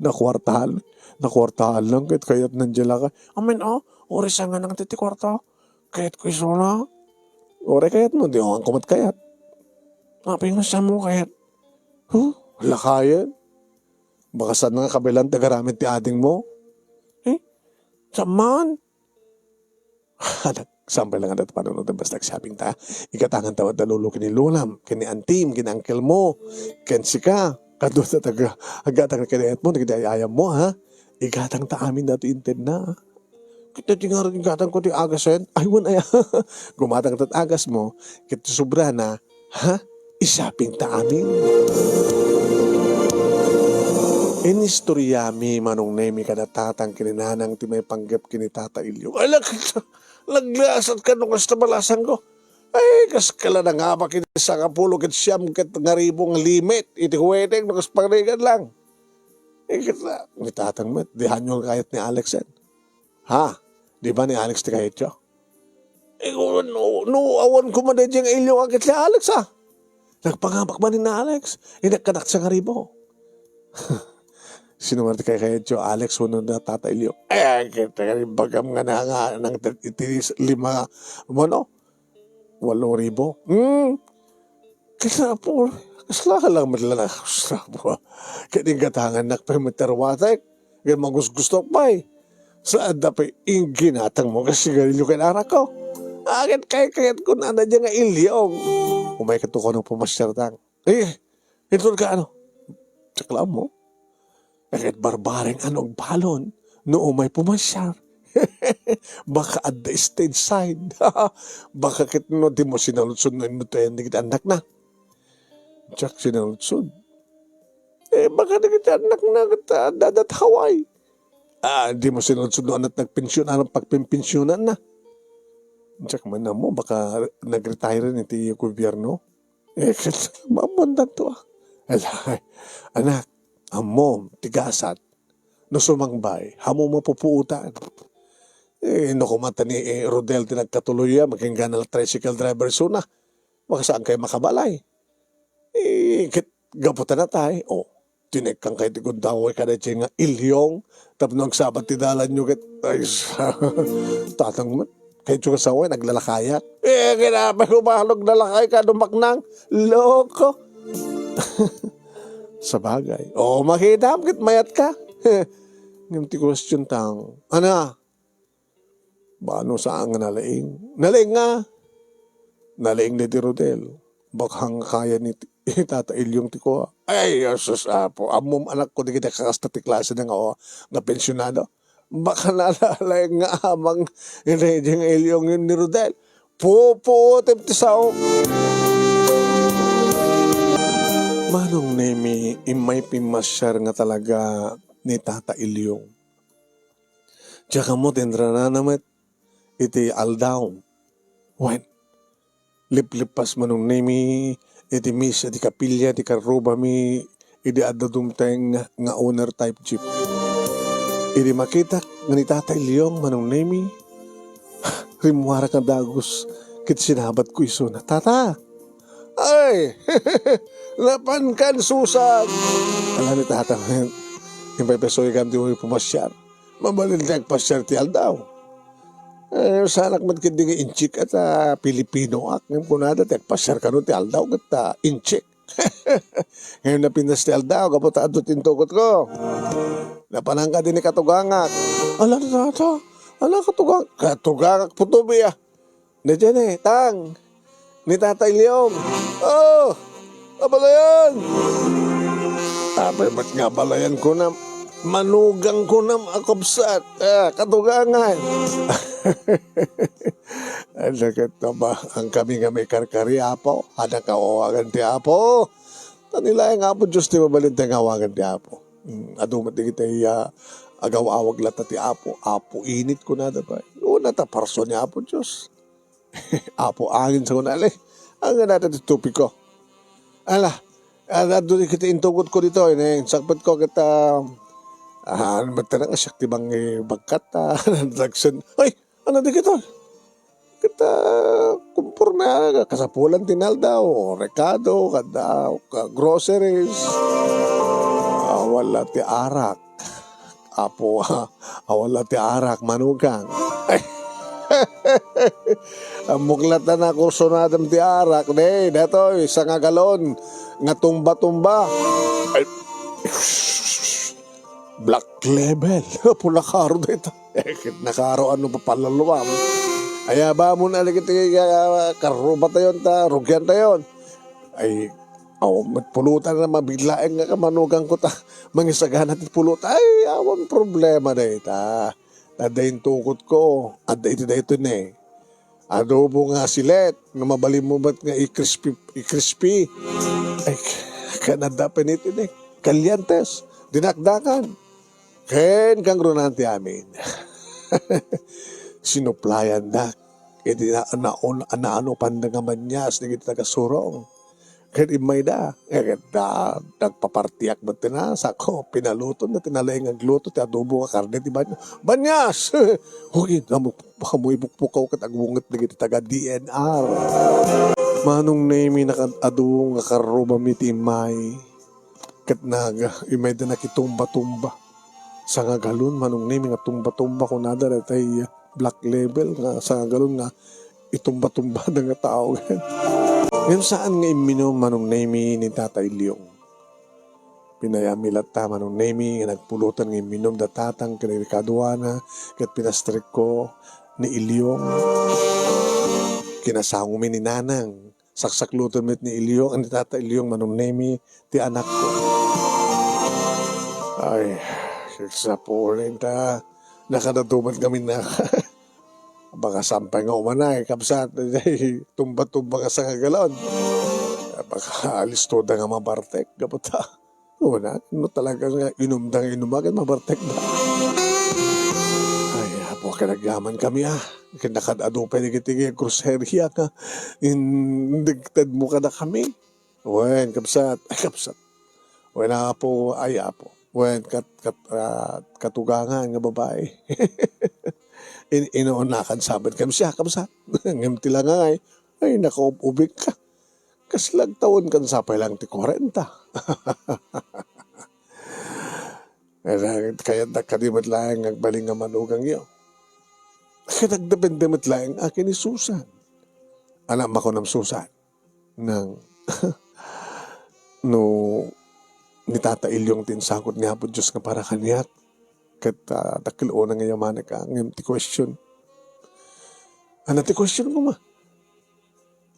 Nakuartahan. Nakuartahan lang ket kayatna diay lakay. Amen, a. Uray saan nga nangted ti kuarta. Kayatko isuna. Uray kayatmo, di awan ko met kayat. Apay nga saan mo kayat? Huh? Lakayen? Baka saan nga kabaelan ti agaramid ti adingmo? Eh? Saan man? Anak, sampay lang adda ti panunotem, basta agshopping ta. Igatangan ta met da lolo ken ni lolam, ken ni antim, ken ni uncle mo, ken sika. Kaduak ta taga, agatang ken ni ayatmo, ken ni ayammo, ha? Igatang ta amin datoy intedna. Ket ti ngarud, igatangko ti agasen. Ay, wen aya. Gumatang ta ti agasmo, ket ti sobrana, ha? I-shopping ta amin. Inistoriami, Manong Nemi, kada tatang ken ni nanang ti maipanggep ken ni Tata Ilyo. Ay, lak-, laglasatka no kasta balasangko. Ay, kas kala nangabak iti sangapulo ket siam ket ngaribu nga limit iti wedding no kas pagrigan lang. Eh, ket, a, ni tatang met, dihanyo kayat ni Alex, en. Ha? Di ba ni Alex ti kayatyo? Eh, no, no, awan koma daydiay nga Ilyo nga ket ni Alex, a. Nagpangabak man ni Alex. Inakkanak sangaribu. Sino man ti kayatyo, Alex wenno ni Tata Ilyo? Eh, ket imbagam nga na, nga nangted iti lima, ano? Walo ribu. Hmm. Kasla po, kasla ka lang met lang, kasla po. Ket igatangannak pay met ti ruatek. Ket magusgustok pay. Sa adda pay ingginatangmo ket sigarilyo ken arakko. Akin kay kayat ko na daydiay nga Ilyong. Umaykato kano pumasiar, tang. Eh, inton ka ano? Diak la ammo. Ket barbareng ano agbalon no umay pumasiar. Baka adda stage side. Baka ket no dimo sinaludsod no inno ti ayan dagiti annakna. Diak sinaludsod. Eh, baka dagiti annakna ket, a, adda, adda Hawaii. A, dimo sinaludsod no ania ti nagpension, ania ti pagpenpensionanna. Diak man ammo, baka nag-retire iti gobierno. Eh, ket maammoandanto, a. Ala, anak, ammom ti gasat. No sumangbay, ammom a pupuotan. Eh, no koma ta ni, eh, Rodel ti nagkatuloy, a, makinggana la tricycle driver isuna. Baka saan kayo makabalay. Eh, ket gapu ta natay, o, tinekkang kayo ti gundaway kadaydiay nga Ilyong tapno agsabat ti dalanyo ket, ay, tatang met. Kayatyo nga saway, naglalakayak. Eh, kinapay ko balog nalakay ka, dumaknang. Loko. Sabagay. O, makitam ket mayat ka. Ngem ti question, tang, ana, bano saan nga nalaing? Nalaing nga. Nalaing daydi Rodel. Baka nga kaya ni ti-, Tata Ilyong ti kua. Ay, Jesus, Apo. Ammom, anakko, dagiti kakasta ti klase na nga, o, nga pensionado. Baka nalaing nga amang daydi nga Ilyong ni Rodel. Pupuotem ti sao. Manong Nemi, immay pimmasiar nga talaga ni Tata Ilyong. Diak ammo ti inranana met iti aldaw. Wen, liplippas Manong Nemi iti mis iti kapilya ti karrubami idi adda dumteng nga owner type jeep. Idi makitak nga ni Tata Ilyong, Manong Nemi, rimmuarak nga dagus ket sinabatko isuna, "Tata!" "Ay! Napankan, Susan!" Ala ni Tata, "Impay pay suay kam ti umay pumasiar. Mabalin ti agpasiar ti aldaw." Eh, sanak met ketdi nga inchik ta Pilipinoak. Ngem kunada ti agpasiar kano ti aldaw ket, a, inchik. Ngem napintas ti aldaw, gapu ta adu ti intukotko. Napananka idi ni katugangak. Ala, Tata, ala katugang-, katugangak, putobi, a. Daydiay ni, tang, ni Tata Ilyong. O, abalayan. Apay met nga abalayan kunam, manugang kunam a kabsat, a, katugangan. Ay, sakit na ba? Ang kami nga may karkari, Apo. Anak, awagan ti Apo. Tani laeng Apo Diyos ti mabalin tayo nga awagan ti Apo. Hmm, adu met dagiti, ah, agaw-awag latta ti Apo. Apo init kunada pay. Una ta parso ni Apo Diyos. Apo angin sa kunali. Ang ganata ti tupiko. Ala, ah, adu dagiti intugot ko dito, ini, sakpet ko kita, ah, ano, magtanang siya ti bang, eh, bagkat, ah, nagsen-, ay, ano di kita? Kita, kumporme, ah, kasapulan ti naldaw, rekado, kada, ka-, groceries. Ah, wala ti arak. Apo, ah, wala ti arak, manugang. Ammok latta na kursunadam ti arak, ne, datoy, sanga galon, nga tumba-tumba. Ay, Black Label. Apo, nakaro dayta. Eh, nakaro ano pa palaluam. Ayaba mo na lagi ti, ah, karuba tayon ta, rugyan tayon. Ay, aw, met pulutan na mabiglaeng nga kamanugan ko ta. Mangisagana ti pulutan. Ay, awan problema dayta. Adda intugot ko. Adda iti daytoy ne. Adobo nga silet, nga mabalin mo met nga i-crispy, i-crispy. Ay, ken adda pay iti ne. Kaliantes, dinakdakan. Ken kangrunan ti amin. Sinuplayandak. Iti na, naon, naano panda nga manias dagiti tagasurong. Ket immayda, eh, ket da, nagpapartiak met ti na, sako, pinaluto na, ti nalaing agluto, ti adobo nga karne, ti banyo. Banyas! Uy, namu-, namu ipukpukaw ket agwunget dagiti taga D N R. Manong Nemi, nakad-adu nga karrubami ti immay. Ket nag-, immayda nakitumba-tumba. Sangagalon, Manong Nemi, nga tumba-tumba, kunada, daytay, Black Label nga sangagalon nga itumba-tumbada nga tao. Ngem saan nga imminum Manong Nemi ni Tata Ilyong. Pinayami latta Manong Nemi nga nagpulutan nga imminum da tatang ken ni kaduana ket pinastrekko ni Ilyong. Kinasangomi ni Nanang. Saksakluton met ni Ilyong, ni Tata Ilyong, Manong Nemi, ti anakko. Ay, saksapulin ta. Nakadatuman kami na. Baka sampay nga umanay, kabsat, tumba-tumba nga sangagalon. Baka alisto da nga mabartek, gapu ta. Una, no talaga nga inumda nga inuma, ket mabartekda. Ay, Apo, kinagyaman kami, ah. Kinakad-adu pay dagiti groceria nga in-, indagtedmo kadakami. Wen, kabsat. Ay, kabsat. Wen, Apo. Ay, Apo. Wen, kat-, kat-, ah, katugangan nga babai. In-, inuunakan saben kami siya, kabsat. Ngem ti langay, ay, nakaub-ubing ka. Kasla agtawen ken sapay lang ti kwarenta. Kayat dakadi met laeng nga agbalin nga manugangyo. Ket agdepende met laeng akin ni Susan. Anak, makunam Susan, nang no ni Tata Ilyong ti insagut ni Apo Dios nga para kaniak, ket, ah, dakkel unay nga yamanek, ah, ngem ti question. Ano ti question mo, ma?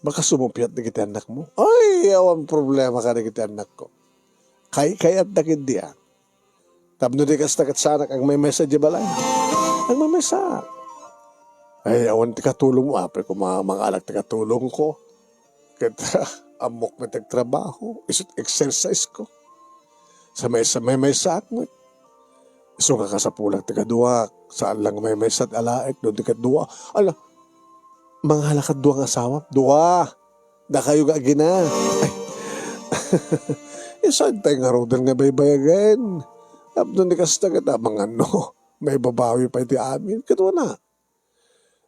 Baka sumupiat dagiti annakmo? Ay, awan problema kadagiti annakko. Kaykayatda ketdi, a. Tapno di kasta ket saanak agmaymaysa idiay balay. Agmaymaysa. Ay, awan ti katulongmo, apay koma mangalak ti katulongko. Ket ammok met agtrabaho, isu't exercise ko. Sa maysa, maymaysaak met. Isu nga kasapulak ti kaduak, saan lang maymaysa ti alaek, no di ket dua. Ala, mangalak a dua nga asawa? Dua. Dakayo nga agina. Ay. Isu tay ngaruden nga baybayagen. Tapno di kasta ket amangan no maibabawi pay ti amin. Ket wana.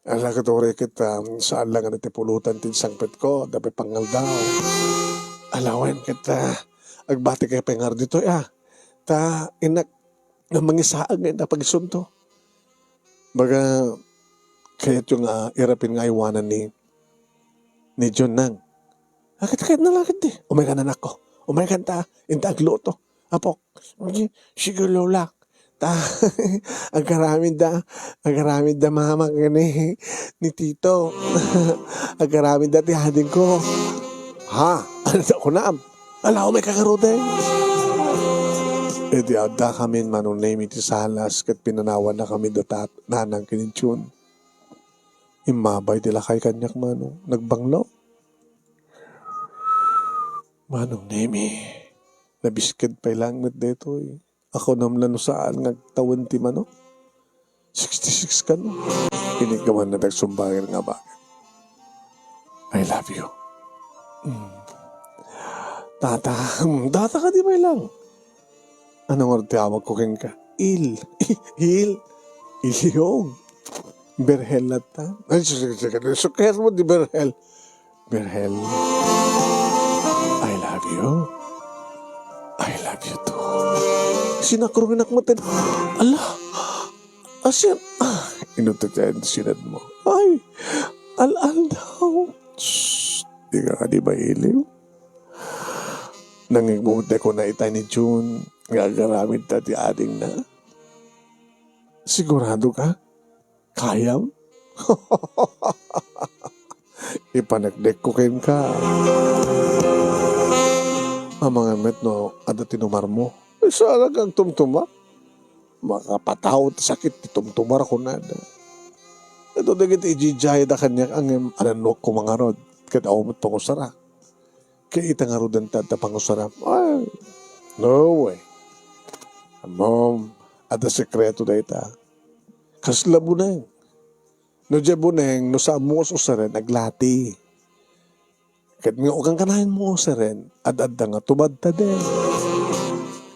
Ala, ket uray ket, um, saan lang nga ti pulutan ti insangpetko, adda pay pangaldaw. Ala, wen ket, ah, agbati kay pay ngarud ditoy, ah. Ta, innak, nga mangisaag nga innak pagisunto. Baga, kayatyo nga irapen nga aywanan ni, ni John nang. Aket, aket na lang, aket di. Umay ka, anakko. Umay ka, ta, inta agluto. Apok, sige, sige, Lola. Ta, agaramid da, agaramid da mama ken ni, ni tito. Agaramid da ti adingko. Ha? Ano ta kunam? Ala, umay ka ngaruden. Idi adda kamin Manong Nemi ti salas ket pinanawanna kami da tat-, nanang ken ni Jun. Immabay ti lakay kaniak, Manong. Nagbanglo. Manong Nemi, nabisked pay laeng met daytoy. Ako namla no saan nga agtawen ti manok. Sixty-six kano. Iniggamanna ti agsumbangen nga abagan. I love you. Mm. Tata, mm, tata kadi pay lang. Ano nga ti awag ko kenka? Il. Il. Ilyong. Berhel latta. Ay, sige, sige, sige. Suker mo di Berhel. Berhel. I love you. I love you too. Sinakruminak mo ten. Ala. Asian. Ah, inutot yan, sinad mo. Ay. Al-al daw. Shh. Di ka kadi mailiw. Nangigmumut ko na itay ni June. Nga agaramid ta ti ading na. Sigurado ka? Kayam? Ipanekdek ko kenka. Amangan met no adda ti numarmo. Saan ka agtumtuma? Makapataw ti sakit ti tumtumar kunada. Ito dagiti ijijayda kaniak ngem anannuak ko mangarod ket awan met pangusarak. Ket ita ngaruden ta adda pangusaram. Ay, no way. Ammom, adda sekreto dayta. Kasla buneng. No dia buneng, no saan mo us-usaren, aglati. Ket nga, kankanayon mo usaren, ad-adda nga tumadtaden.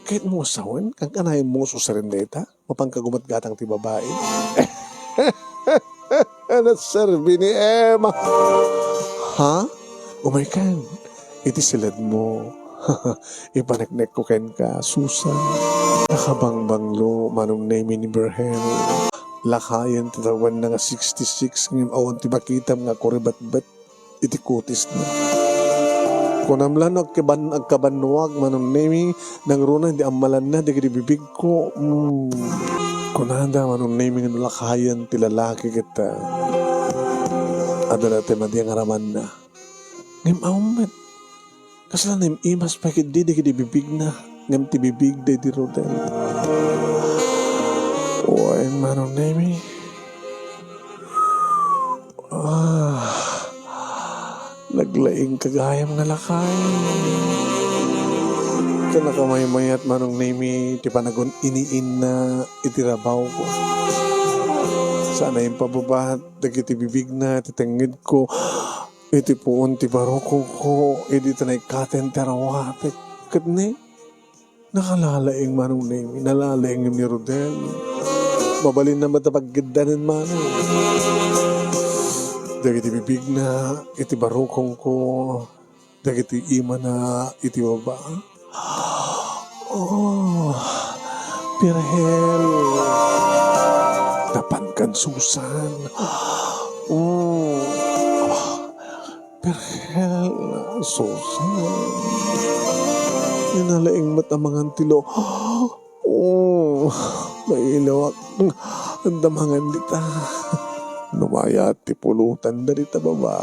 Ket mo sawen, kankanayon mo us-usaren dayta, mapan ka gumatgatang ti babai. Naserbi ni Emma. Ha? Umaykan. Iti siled mo. Ipaneknek ko kenka, Susan. Nakabangbanglo, Manong Nemi ni Berhel. Lakayen ti tawenna nga sixty-six ngem awan ti makitam nga kuribatbet iti kutisna. Kunam la no agkaban-, agkabannuak, Manong Nemi, nangruna di ammalanna dagiti bibigko. Mm. Kunada, Manong Nemi, no lakayen ti lalaki ket, ah, adda la ti madi nga aramanna. Ngem awan met. Kasla naim-imas pay ketdi dagiti bibigna, ngem ti bibig daydi Rodel. Wen, Manong Nemi. Ah, naglaing ka gayam nga lakay. Ket nakamaymayat, Manong Nemi, ti panagun-iniinna iti rabawko. Sana impababat dagiti bibigna ti tengngedko. Iti puon ti barukongko, idi ta naikkaten ti arawatek. Ket ne, nakalalaing Manong Nemi, nalalaing ni Rodel. Mabalinna met a paggeddanen Manong. Dagiti bibigna, iti barukongko, dagiti imana, iti baba. Oh, Berhel. Napankan, Susan. Oh, Berhel, Susan. Nalaing met amangan ti lo-, oh, mailiwak. Anda mangan dita. No mayat ti pulutan da dita baba.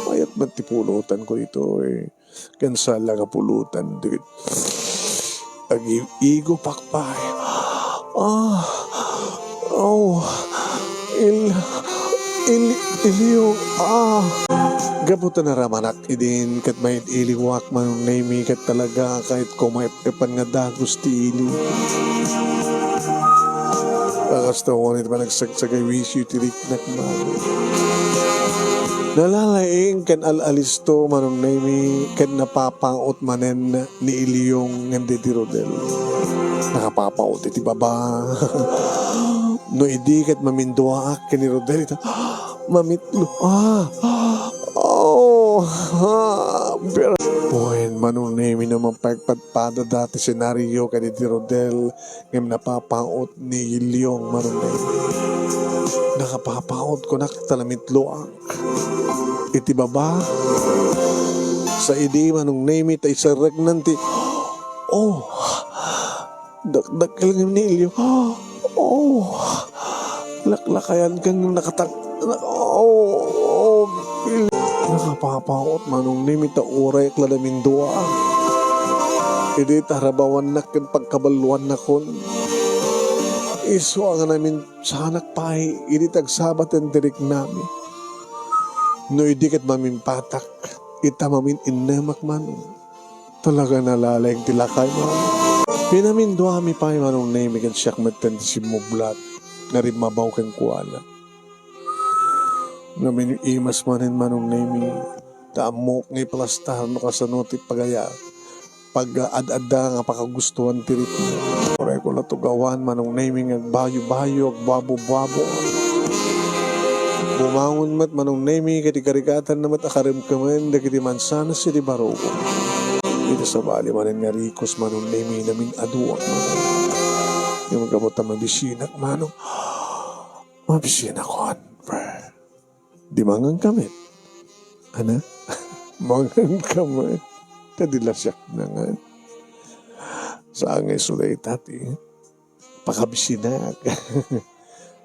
Mayat met ti pulutan ko ditoy. Ken sala nga pulutan dagit agi-, igo pakpay. Ah, oh, il-, il-, iliw, ah. Gapu ta naramanak idin ket maid-iliwak Manong Nemi ket talaga kayatko maep-epan nga dagus ti ili. Kasta wen iti panagsagsagay wisyo ti riknak, Manong. Nalalaing ken al-alisto Manong Nemi ken napapaut manen ni Ilyong ngem daydi Rodel. Nakapapaut iti baba. No idi ket maminduaak ken ni Rodel ita, mamitlo. Ah! Oh! Ah! Ber-, wen, Manong Nemi, no mapagpadpada ti senaryo ken ni Rodel, ngem napapaut ni Ilyong Manong Nemi. Nakapapaut kunak ta namitloak iti baba. Sa idi Manong Nemi ta iserreknan ti, oh, dakdakkel ngem ni Elio. Oh, laklakayan ken nakatag-, oh, oh, il-, nakapapaut Manong Nemi ta uray ak la namindua. Idi ta rabawannak ken pagkaballuannakon. Isu a nga naminsanak pay idi ti agsabaten ti riknami. No idi ket mamimpatak, ita mamin-innemak man. Talaga nalalayag ti lakay, Manong. Pinaminduami pay, Manong Nemi, ken siak metten ti simmublat nga rimmabaw kenkuana. Namin-imas manen, Manong Nemi, ta ammok nga iplastar no kasano ti pagaya-, pag-ad-adda nga pakagustuan ti ritmo. Uray ko la tugawan, Manong Nemi, nga agbayo-bayo, agbuabo-buabo. Bumangon met, Manong Nemi, ket igarigatanna met a karemkemen dagiti mansanas iti barugo. Iti sabali manen nga rikos, Manong Nemi, namin-aduak, Manong. Ngem gapu ta mabisinak, Manong. Mabisinak, kuan. Di mangan ka met. Ana? Mangan ka met. Ta di la siak nangan. Saan nga isu dayta ti pakabisinak.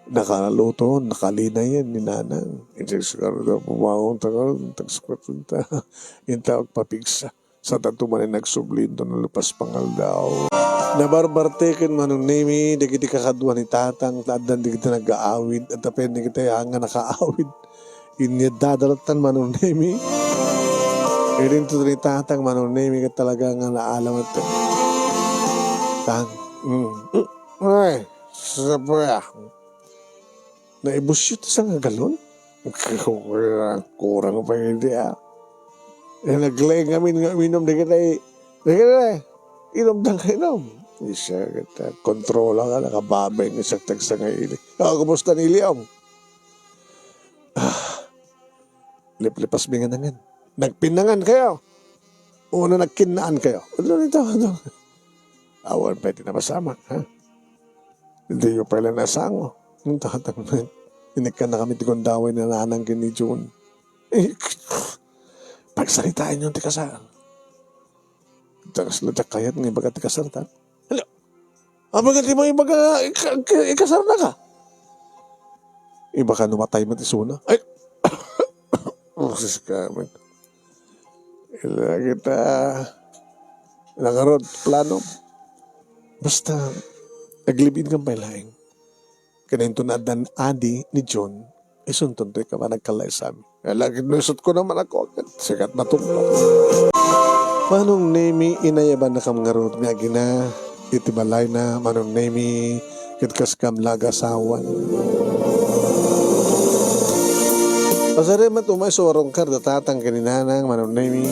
Nakaluto, nakalinayan ni Nanang. Iti siguro na pumaon ta karon, tagsukat ta. Inta agpapigsa. Sa tanto manen agsubli inton nalpas pangaldaw. Nabarbarteken, Manong Nemi, dagiti kakadua ni Tatang, ta addan dagiti nag-aawid, at apen dagiti nga nakaawid. Inyadda dalatan, Manong Nemi. Irinto ni Tatang, Manong Nemi, ket talaga nga naalamat. Tang, mm. Ay, sapuya. Naibusyot ti sangagalon? Kurang pa idi, ah. Eh, naglaing amin nga uminom dagiti, dagiti, inom da nga inom. Isa kita, kontrola ka, nakababay nga isang tagsa nga ili. Ah, kumusta ni Leon? Ah, liplipas mi nga nangan. Nagpinnangan kayo? O na nagkinnaan kayo? Ano nito? Ano? Awan pa iti napasamak, ha? Diyo pay la nasango. Ang tatang na, inikkan na kami ti gundaway ni Nanang ken ni Jun. Eh, pagsaritaenyo ti kasar. Tagas la diak kayat nga ibaga ti kasar ta. Hala, apay nga di mo ibaga, ika-, ika-, ikasar na ka? Ibaga no matay met isuna. Ay, oh, sus ka, man. Ila kita, nakarod, plano. Basta, aglibin kan pay laeng. Kanayon to na addan adi ni John, isunton to ikaw, panagkalaisami. Lagid no isut ko naman ako, agad sikat matumba. Manong Nemi, inayaban na kam ngarud nga agina, iti balay na, Manong Nemi, ket kas kam lagasawan. Pasari met umay so warong kar da tatang ken ni nanang, Manong Nemi,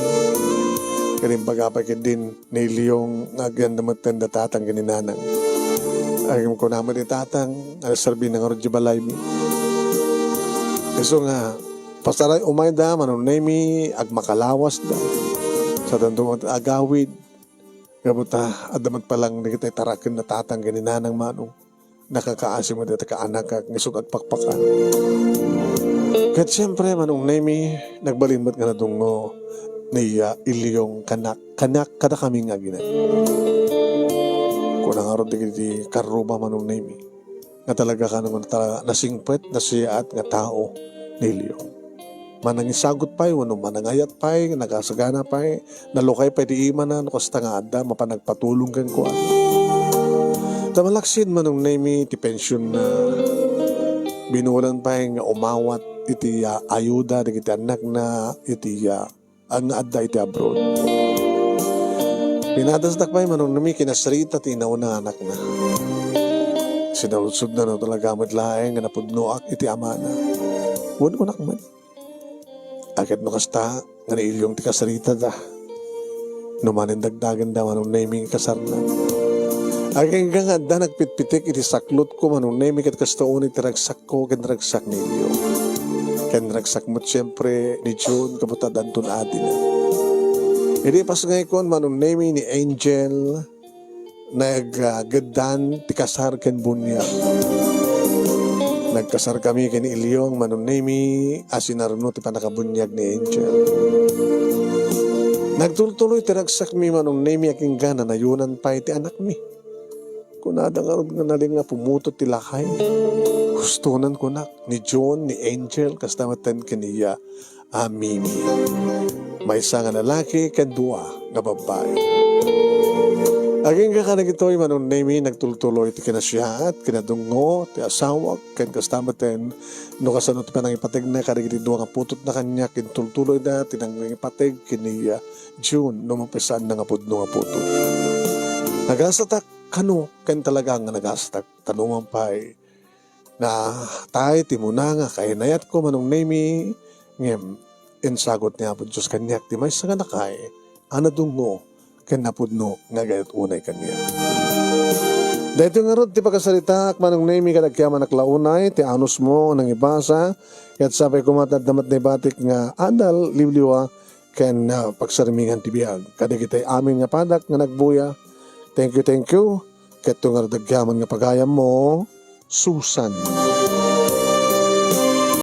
ken imbagapay ket din, ni Leong nga agyan da metten da tatang ken ni nanang. Agim kuna met ni tatang, nga serbi na ngarud di balaymi. Isu nga, pasaray umay da, Manong Nemi, agmakalawas da. Sa dandungan agawid. Gapu ta, adda met palang dagiti taraken na tatang ken ni nanang Manong. Nakakaasi met dagiti kaanak nga isut agpakpakan. Ket siempre, Manong Nemi, nagbalin met nga nadungngo ni, ah, Ilyong kanak, kanak kadakami nga agina. Kuna ngarud dagiti karruba, Manong Nemi, nga talaga kano nga ta-, nasingpet, nasiyaat nga tao ni Ilyong. Manangisagut pay, wenno manangayat pay, nagasagana pay, nalukay pay ti imana, no kasta nga adda mapan agpatulong kenkuana. Ta malaksid, Manong Nemi, ti pensionna, binulan pay nga umawat iti, ah, ayuda dagiti annakna iti, ah, nga adda iti abroad. Pinadasdak pay, Manong Nemi, kinasarita ti inauna nga anakna. Sinaludsodna no talaga met laeng nga napudnoak iti amana. Wen kunak met. Ket no kasta, nga ni Ilyong ti kasaritada. No manen dagdagenda, Manong Nemi, nga kasarna. Agingga nga adda nagpitpitik iti saklotko, Manong Nemi, ket kasta unay ti ragsakko ken ragsak ni Ilyong. Ken ragsak met siempre ni Jun, gapu ta danton adina. Idi pasngaykon, Manong Nemi, ni Angel, nag-, ah, geddan ti kasar ken buniag. Nagkasar kami ken Ilyong, Manong Nemi, a sinarno ti pannakabuniag ni Angel. Nagtultuloy ti ragsakmi, Manong Nemi, agingga nanayonan pay ti anakmi. Kunada ngarud nga nalin nga pumutot ti lakay. Hustonan kunak ni John, ni Angel, kasta metten ken ni, ah, Mimi. Maysa nga lalaki ken dua nga babbai. Agingga kadagitoy, Manong Nemy, nagtultuloy ti kinasiat, kinadungngo ti asawak, ken kasta metten no kasano ti panangipategna kadagiti dua nga putotna kaniak, intultuloyda ti nangipateg ken ni, ah, June no mapisaanna nga pudno nga putot. Nagasatak kano, ken talaga nga nagasatak. Ta numan pay, natay ti muna nga kainayatko, Manong Nemy, ngem insagut ni Apo Dios kaniak ti maysa nga nakay a nadungngo ken napudno nga agayat unay kaniak. Daytoy ngarud ti pakasaritaak, Manong Nemy, kadagiti amannak la unay, ti anusmo nangibasa, ket sapay koma ti adda met naibatik nga adal, liwliwa, ken, ah, pagsarmingan ti biag. Kadagiti amin nga padak nga nagbuya, thank you, thank you. Ket to ngarud agyaman nga pagayammo, Susan.